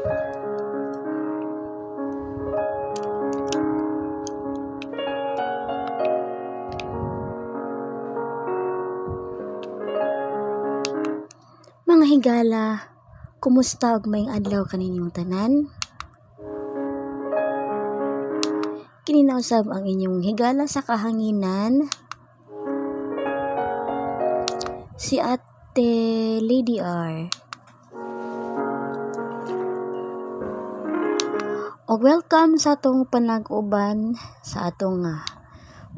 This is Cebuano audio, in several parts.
Mga higala, kumusta og maayong adlaw kaninyong tanan? Kini na usab ang inyong higala sa kahanginan, si Ate Lady R. Og welcome sa atong panag-uban sa atong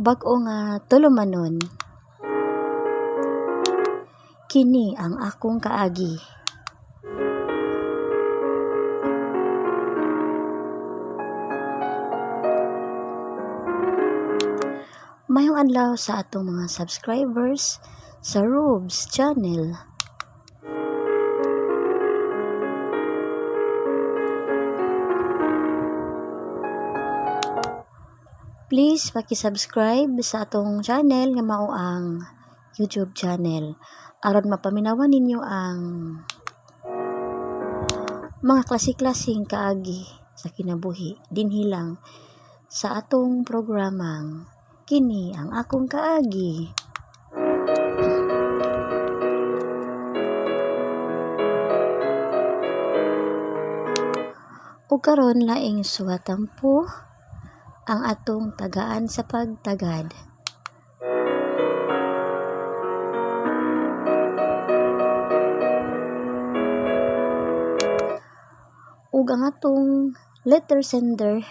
bag-o nga tulumanon. Kini ang akong kaagi. Mayong adlaw sa atong mga subscribers sa Rubes Channel. Please paki-subscribe sa atong channel nga mao ang YouTube channel aron mapaminawan ninyo ang mga klase-klaseng kaagi sa kinabuhi dinhi lang sa atong programang Kini ang akong kaagi. Ug karon laing suwatampo ang atong tagaan sa pagtagad. Ug ang atong letter sender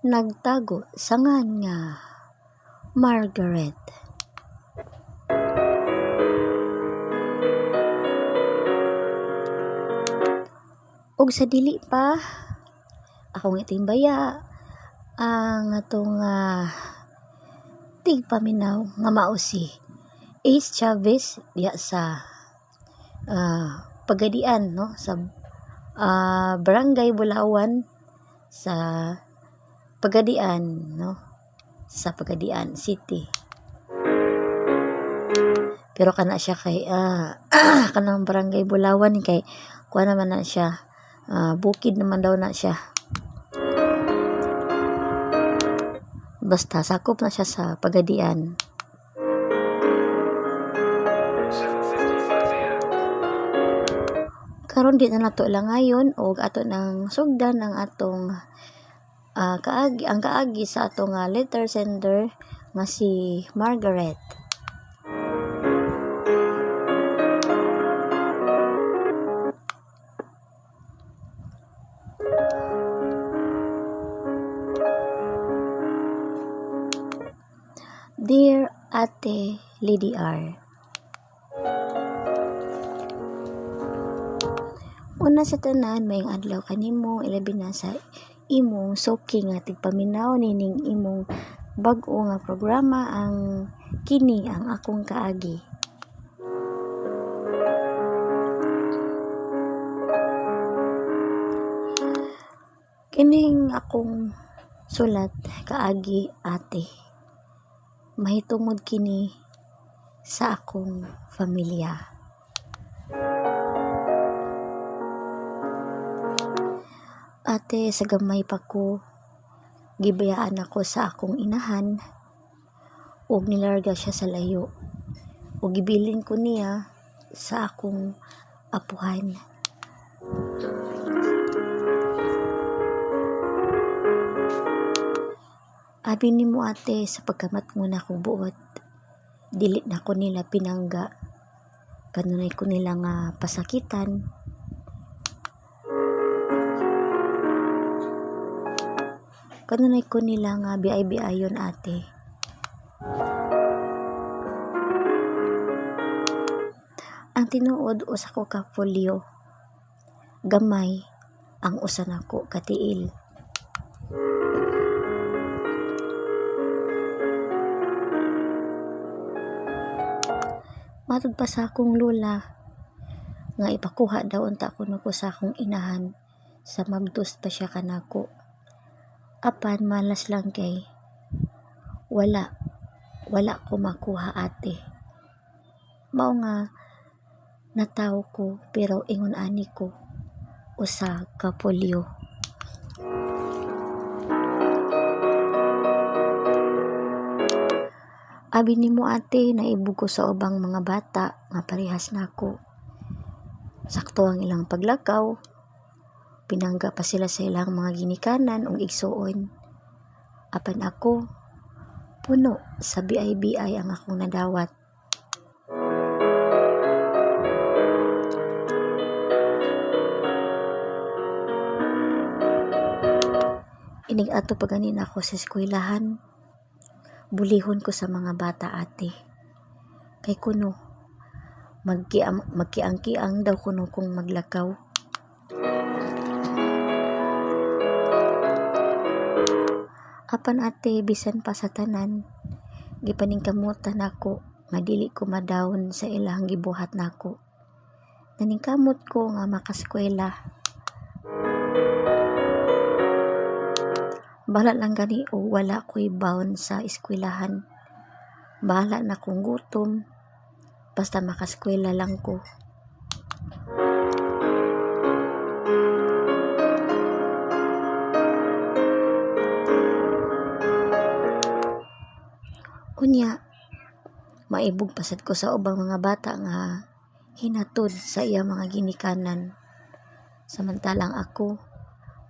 nagtago sa ngan nga Margaret. Ug sa dili pa akong itimbaya ang atong tigpaminaw nga mao si Ace Chavez diha sa Pagadian, no, sa Barangay Bulawan sa Pagadian, no, sa Pagadian City. Pero kana siya kay kanang Barangay Bulawan kay kuha naman na siya, bukid naman daw na siya. Basta sakop na siya sa Pagadian. 7:55 a.m. Karon di na nato langayon og ato nang sugdan ang atong kaagi, ang kaagi sa atong letter sender nga si Margaret. Dear Ate Lady R. Una sa tanan, maayong adlaw kanimo, ilabi na sa imong suki nga tigpaminaw nining imong bag-o nga programa ang Kini ang akong kaagi. Kining akong sulat kaagi, ate, mahitungod kini sa akong familiya. Ate, sa gamay pa ko, gibayaan ako sa akong inahan ug nilarga siya sa layo ug gibilin ko niya sa akong apuhan. Abi nimo, ate, sa pagkamatngon akong buot, dili na ko nila pinangga. Kanunay ko nila nga pasakitan. Kanunay ko nila nga biay-biayon, ate. Ang tinuod, usa ko ka polio. Gamay ang usa nako ka tiil. Matud pa sa akong lola nga ipakuha daw unta kuno ko sa akong inahan sa mabdos pa siya kanako. Apan malas lang kay wala ko makuha, ate. Mao nga natawo ko, pero ingon ani ko. usa ka polyo. Abi nimo, ate, naibog ko sa ubang mga bata nga parehas nako. Sakto ang ilang paglakaw, pinangga pa sila sa ilang mga ginikanan ug igsuon. Apan ako, puno sa BIBI ang akong nadawat. Inig ato pa gani nako sa eskwelahan, bulihon ko sa mga bata, ate. Kay kuno, magkiang-kiang daw kuno kung maglakaw. Apan ate, bisan pa sa tanan, gipaningkamutan nako nga dili ko ma-down sa ilang gibuhat nako. Naningkamot ko nga makaskwela. Bahala lang gani o wala ko'y baon sa eskwelahan. Bahala na kung gutom, basta makaskwela lang ko. Unya, maibog pasad ko sa ubang mga bata nga hinatod sa iya mga ginikanan. Samantalang ako,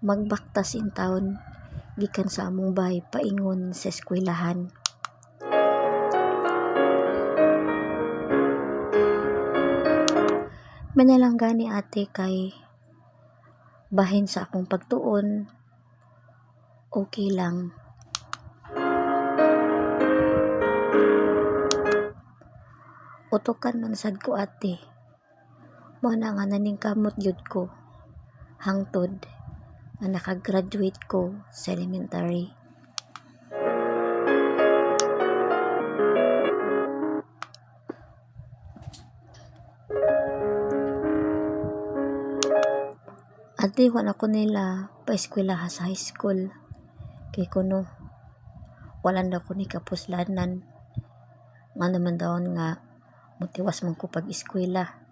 magbaktas in town gikan sa among bahay paingon sa eskwelahan. Manalang gani, ate, kay bahin sa akong pagtuon, okay lang. Utokan man sad ko, ate. Mao na nga naningkamot gyud ko hangtod nga nakagraduate ko sa elementary. Ate, wa na ko nila paeskwelaha sa high school. Kay kuno, wala na ko ni kapuslanan. Nga naman daon nga motiwas man ko pag-eskwela.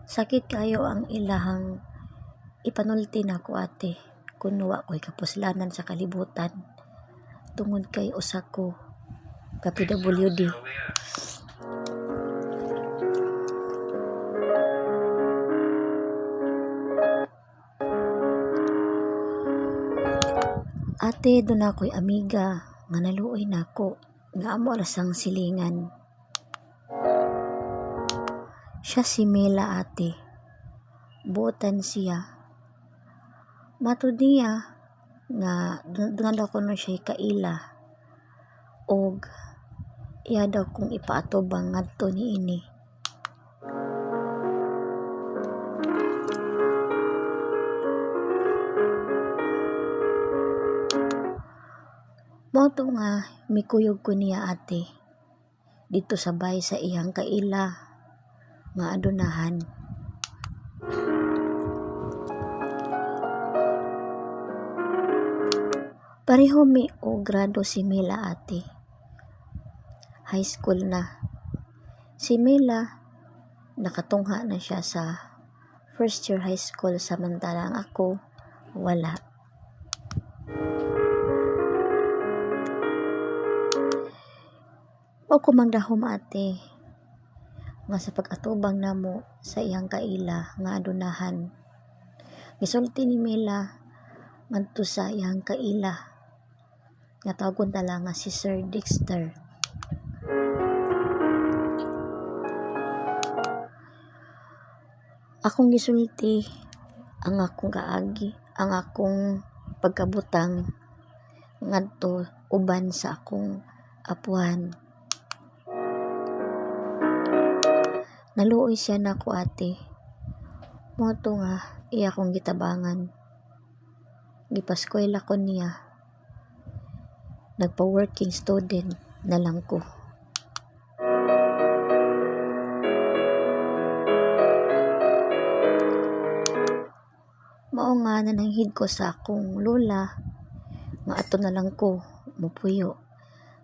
Sakit kayo ang ilahang ipanulti nako, ate, kun wa ko'y kapuslanan sa kalibutan tungod kay usa ko ka PWD. 8:00 a.m. Ate, duna ko'y amiga nga naluoy nako nga amo ra sang silingan. Siya si Mela, ate. Buotan siya. Matud niya nga duna daw kuno siya kaila og iya daw kong ipaatubang ngadto niini. Mao to nga mikuyog ko niya, ate, didto sa balay sa iyang kaila nga adunahan. Pareho mi og grado si Mela, ate. High school na. Si Mela nakatungha na siya sa first year high school samantalang ako wala. Wa ko magdahom, ate, nga sa pag-atubang namo sa iyang kaila nga adunahan. Gisulti ni Mela ngadto sa iyang kaila nga tawgon ta lang nga si Sir Dexter. Akong gisulti ang akong kaagi, ang akong pagkabutang ngadto uban sa akong apuhan. Naluoy siya nako, ate. Mao to nga iya akong gitabangan. Gipaskwela ko niya. Nagpa-working student na lang ko. Mao nga nananghid ko sa akong lola nga ato na lang ko mopuyo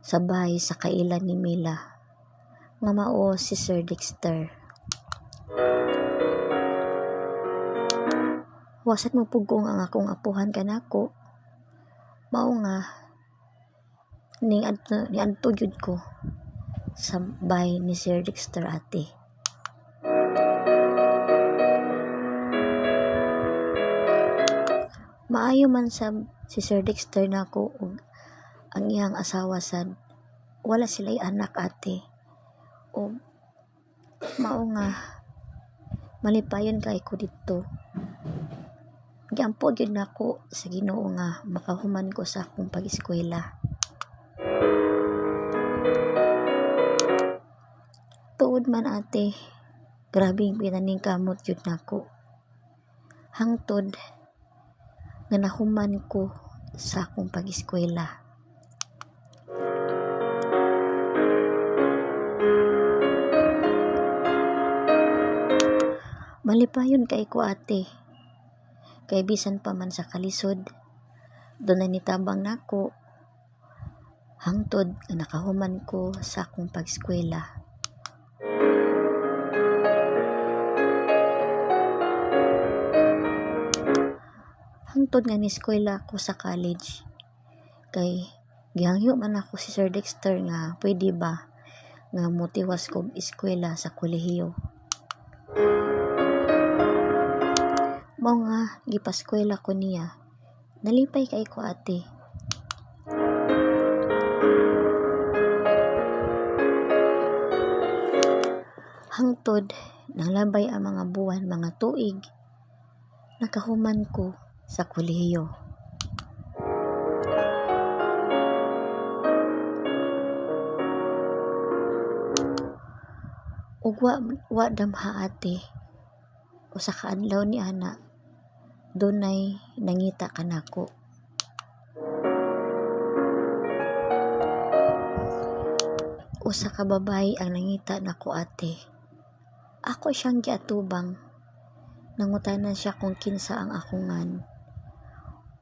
sa bahay sa kaila ni Mela nga mao si Sir Dexter. Wasat mo pugong ang akong apuhan kanako. Mao nga ning adto niadto gyud ko sa bay ni Sir Dexter, ate. Maayo man sab si Sir Dexter nako ug ang iyang asawa sad. Wala sila'y anak, ate. Ug mao nga malipayon kay ko didto. Giampo gyud nako sa Ginoo nga makahuman ko sa akong pag-eskwela. Tuod man, ate, grabe pinaningkamot gyud nako. Hangtod nga nahuman ko sa akong pag-eskwela. Malipayon kay ko, ate. Kay bisan pa man sa kalisod, dunay nitabang nako hangtod nga nakahuman ko sa akong pag-eskwela. Hangtod nga ni-eskwela ko sa college. Kay gihangyo man ako si Sir Dexter nga pwede ba nga motiwas kog eskwela sa kolehiyo. Mao nga gipaskwela ko niya. Nalipay kay ko, ate. Hangtod nanglabay ang mga buwan, mga tuig, nakahuman ko sa kolehiyo. Ug wa damha, ate. Usa ka adlaw ni ana, dunay nangita kanako. Usa ka babaye ang nangita nako, ate. Ako siyang giatubang. Nangutana siya kung kinsa ang akong ngan.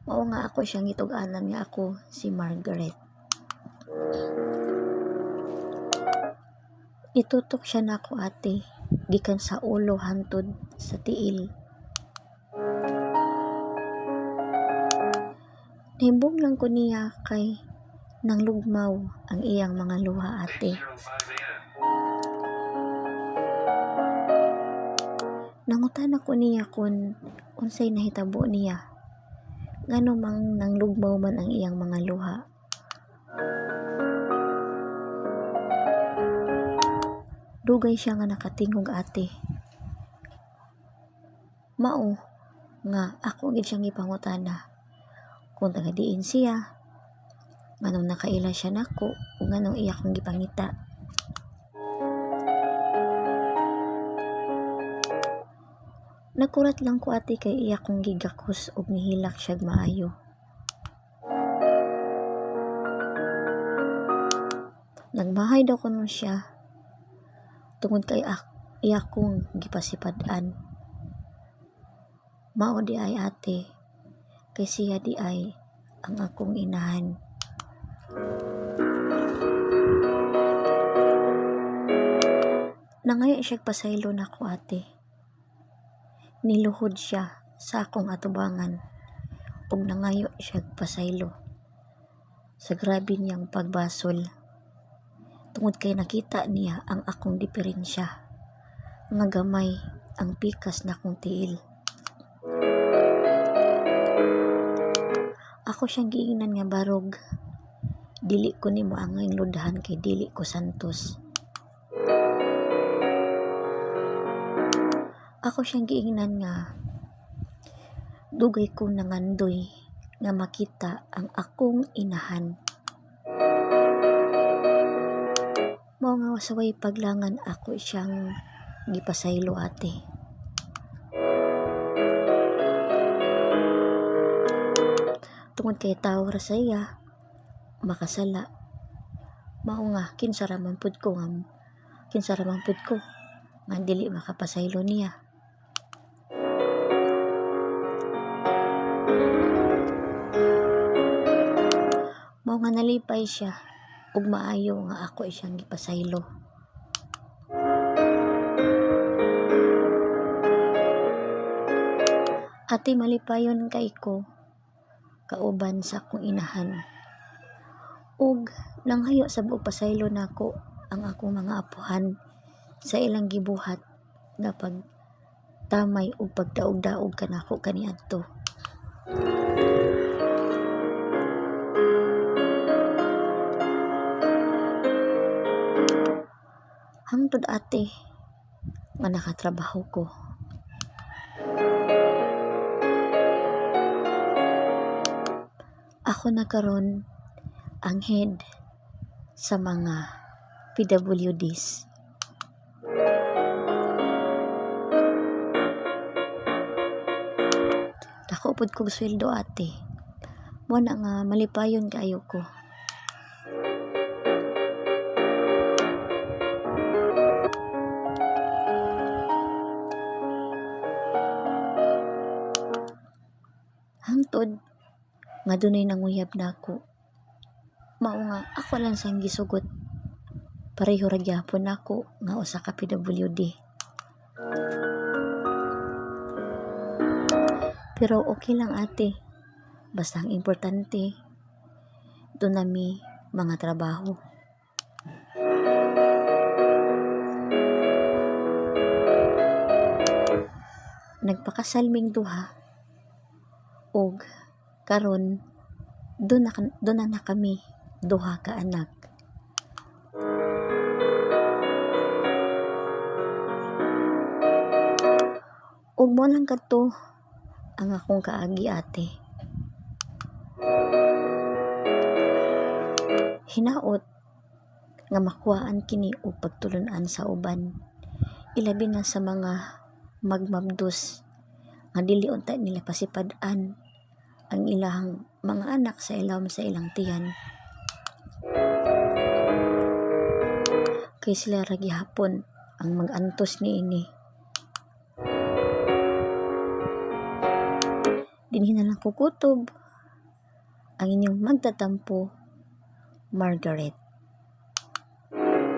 Mao nga ako siyang gitug-anan nga ako si Margaret. Nitutok siya nako, ate, gikan sa ulo hangtod sa tiil. Nahibong lang ko niya kay nanglugmaw ang iyang mga luha, ate. 8:05 a.m. Nangutana ko niya kung unsay nahitabo niya. Ngano mang nanglugmaw man ang iyang mga luha. Dugay siya nga nakatingog, ate. Mao nga ako gid siyang gipangutana kung taga diin siya, nganong nakaila siya nako, ug nganong iya kong gipangita. Nakurat lang ko, ate, kay iya kong gigakos ug nihilak siyag maayo. Nagmahay daw kuno siya tungod kay iya kong gipasipad-an. Mao di ay, ate, kay siya di ay ang akong inahan. Nangayo siyag pasaylo nako, ate. Niluhod siya sa akong atubangan ug nangayo siyag pasaylo sa grabe niyang pagbasol tungod kay nakita niya ang akong diferensya nga gamay ang pikas nakong tiil. Ako siyang giingnan nga barog dili ko nimo angay lodhan kay dili ko santos. Ako siyang giingnan nga dugay kong nangandoy nga makita ang akong inahan. Mao nga sa way paglangan ako siyang gipasaylo, ate. Tungod kay tawo ra saya makasala. Mao nga kinsa ra man pud ko nga dili makapasaylo niya. Mao nga nalipay siya ug maayo nga ako siyang gipasaylo. Ate, malipayon kay ko kauban sa akong inahan. Ug nanghayo sab og pasaylo nako ang akong mga apuhan sa ilang gibuhat nga pagtamay ug pagdaog-daog kanako kaniadto. Hangtod, ate, nga nakatrabaho ko. Ako na karon ang head sa mga PWDs. Dako pud kog sweldo, ate. Mao na nga malipayon kaayo ko. Hangtod nga dunay nanguyab nako. Mao nga ako lang siyang gisugot. Pareho ra gyapon nako nga usa ka PWD. Pero okay lang, ate. Basta ang importante, duna mi mga trabaho. Nagpakasal ming duha ug karon duna na kami duha ka anak. Ug mao lang kadto ang akong kaagi, ate. Hinaot nga makuhaan kini og pagtulun-an sa uban, ilabi na sa mga magmabdos nga dili unta nila pasipad-an ang ilahang mga anak sa ilawom sa ilang tiyan. Kay sila ra gihapon ang mag-antos niini. Dinhi na lang ko kutob. Ang inyong magtatampo, Margaret. 8:10.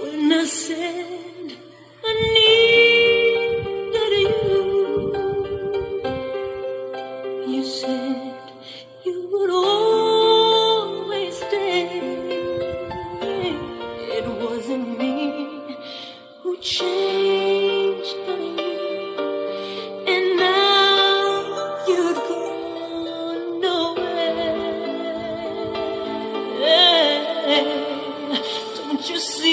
When I said I needed you, you said you would always stay. It wasn't me who changed for you, and now you've gone away. Don't you see?